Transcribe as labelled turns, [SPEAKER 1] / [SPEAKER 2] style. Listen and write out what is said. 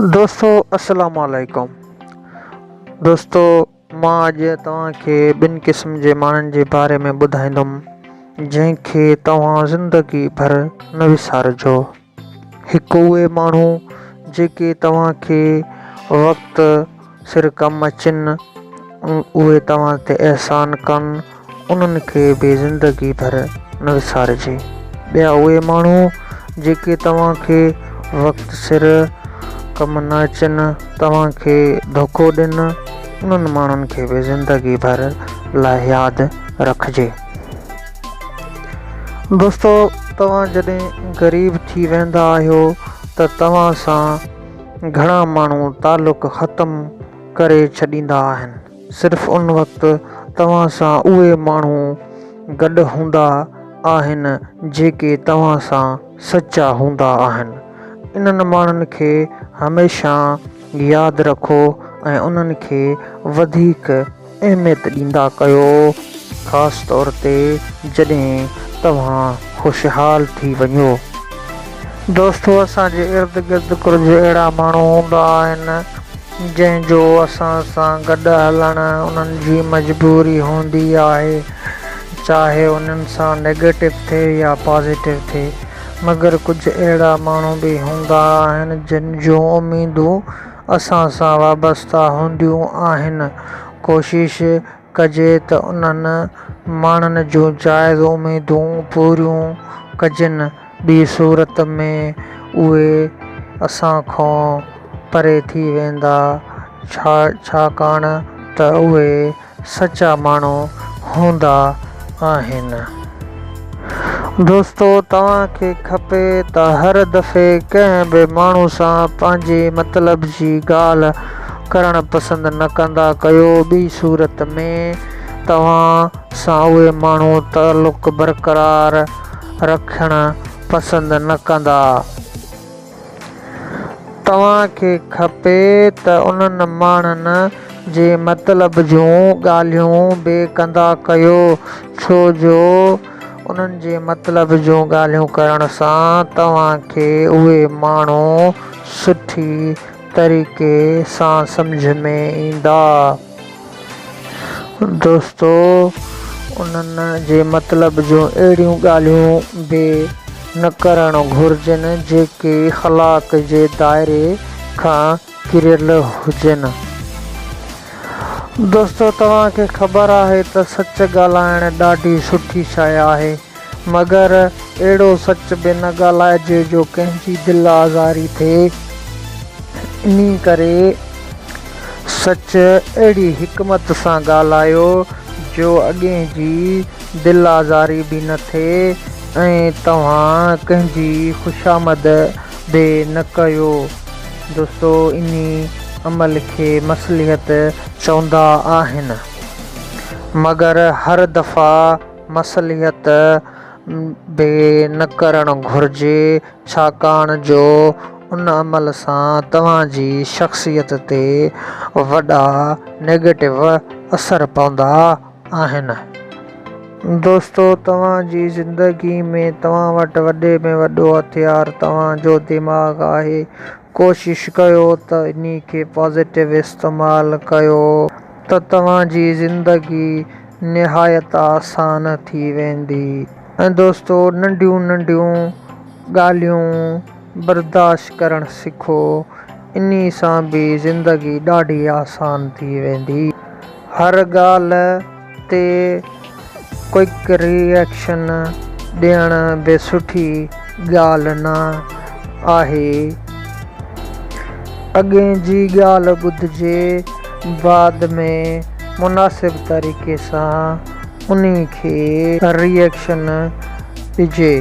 [SPEAKER 1] دوستو السلام عليڪم دوستو مان اڄ توهان کي ٻن قسم جي ماڻهن جي باري ۾ ٻڌائيندم جنهن کي توهان زندگي ڀر نه وسارجو هڪ اهي ماڻهو جيڪي توهان کي وقت سر ڪم اچن، اهي توهان تي احسان ڪن، انهن کي به زندگي ڀر نه وسارجي. ٻيا اهي ماڻهو جيڪي توهان کي وقت سر ڪم نه اچن، توهان کي ڌوڪو ڏين، انهن ماڻهن کي به زندگي ڀر لاء ياد رکجي. دوستو توهان جڏهن غريب ٿي ويندا آهيو ته توهان سان گهڻا ماڻهو تعلق ختم ڪري ڇڏيندا آهن، صرف ان وقت توهان سان اهي ماڻهو گڏ هوندا آهن جيڪي توهان سان سچا هوندا آهن. انهن ماڻهن کي هميشه ياد رکو ۽ انهن کي وڌيڪ اهميت ڏيندا ڪيو، خاص طور تي جڏهن توهان خوشحال ٿي وڃو. دوستو اسان جي ارد گرد ڪجهه اهڙا ماڻهو هوندا آهن جنهن جو اسان سان گڏ هلڻ انهن جي مجبوري هوندي آهي چاهي انهن سان نيگيٽو ٿئي يا پازيٽو ٿئي مگر ڪجهه اهڙا ماڻهو به هوندا آهن جن جون اميدون اسان سان وابسته هونديون آهن، ڪوشش ڪجي ته انهن ماڻهن جون جائز اميدون پوريون ڪجن، ٻي صورت ۾ اهي اسان کان پري ٿي ويندا، ڇاڪاڻ ته اهي سچا ماڻهو هوندا آهن. دوستو توهان کي کپي ته هر دفعي ڪنهن به ماڻهو سان پنهنجي مطلب جي ڳالهه ڪرڻ پسند نه ڪندا ڪيو ٻي صورت ۾ توهان سان اهي ماڻهو تعلق برقرار رکڻ پسند نه ڪندا. توهان کي کپي ته انهن ماڻهن جي مطلب جون ڳالهيون به ڪندا ڪيو، ڇو جو انهن جي مطلب جون ڳالهيون ڪرڻ سان توهان کي اهي ماڻهو سٺي طريقي سان سمجهه ۾ ايندا. دوستو انهن جي مطلب جون اهڙيون ڳالهيون به نه ڪرڻ گهرجن جيڪي اخلاق جي دائري کان ڪريل هجن. دوستو توهان کي خبر آهي ته سچ ڳالهائڻ ڏاڍي سٺي شيء آهي. مگر اهڙو سچ به نه ڳالهائجي جو ڪنهن جي دل آزاري ٿئي. انهي ڪري سچ اهڙي حڪمت سان ڳالهايو جو اڳئين جي دل آزاري به نه ٿئي ۽ توهان ڪنهن جي خوشامد به نه ڪيو. دوستو انهي عمل کي مصلحت چوندا آهن. مگر هر دفعا مصلحت به نه ڪرڻ گهرجي ڇاڪاڻ جو ان عمل سان توهان جي شخصيت تي وڏا نيگيٽو اثر پوندا آهن. دوستو توهان جي زندگي ۾ توهان وٽ وڏي ۾ وڏو هٿيار توهان جو دماغ آهي ڪوشش ڪيو ته انهي کي پازيٽو استعمال ڪيو ته توهان جي زندگي نهايت آسان ٿي ويندي. ۽ دوستو ننڍيون ننڍيون ڳالهيون برداشت ڪرڻ سکو انهي سان به زندگي ڏاڍي آسان ٿي ويندي. هر ڳالهه تي ڪوئڪ ري ايڪشن ڏيڻ به سٺي ڳالهه نه آهي. اڳئين جي ڳالهه ٻڌجي بعد ۾ مناسب طريقي سان انهي کي ري ايڪشن ڏجي.